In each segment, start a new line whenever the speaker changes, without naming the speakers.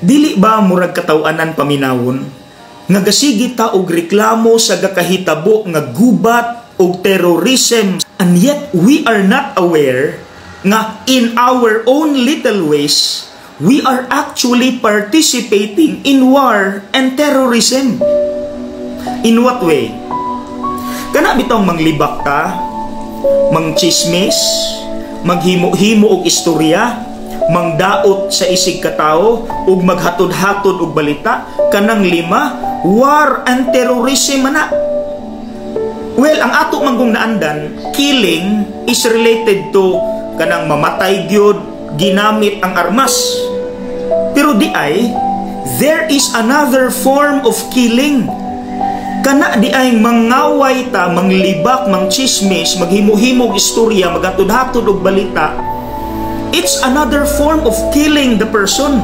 Dili ba murag kataw-anan paminawon nga gasigi ta og reklamo sa gakahitabo nga gubat og terrorism, and yet we are not aware nga in our own little ways we are actually participating in war and terrorism? In what way? Kana bitong manglibak ta, mangchismis, maghimo-himo og istorya, mangdaot sa isig katawo ug maghatod-hatod og balita, kanang lima, war and terrorism man na. Well, ang ato manggong naandan, killing is related to kanang mamatay gyud, ginamit ang armas. Pero diay, there is another form of killing. Kana diay mangaway ta, manglibak, mangchismis, maghimo-himog istorya, magatod-hatod og balita. It's another form of killing the person.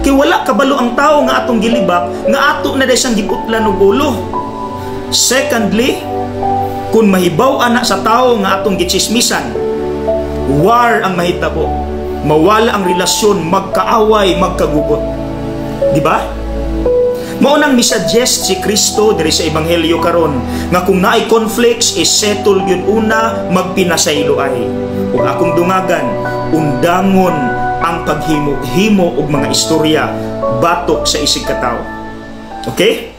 Kay wala kabalo ang tao nga atong gilibak, nga ato na siyang giputlan og ulo. Secondly, kung mahibaw ana sa tao nga atong gichismisan, war ang mahitabo. Mawala ang relasyon, magkaaway, magkagubot. Di ba? Mao nang misuggest si Kristo diri sa Ebanghelyo karon nga kung naay conflicts, i-settle gyud una, magpinasayloay. Ug akong dungagan, undangon ang paghimo-himo og mga istorya batok sa isig katawo. Okay?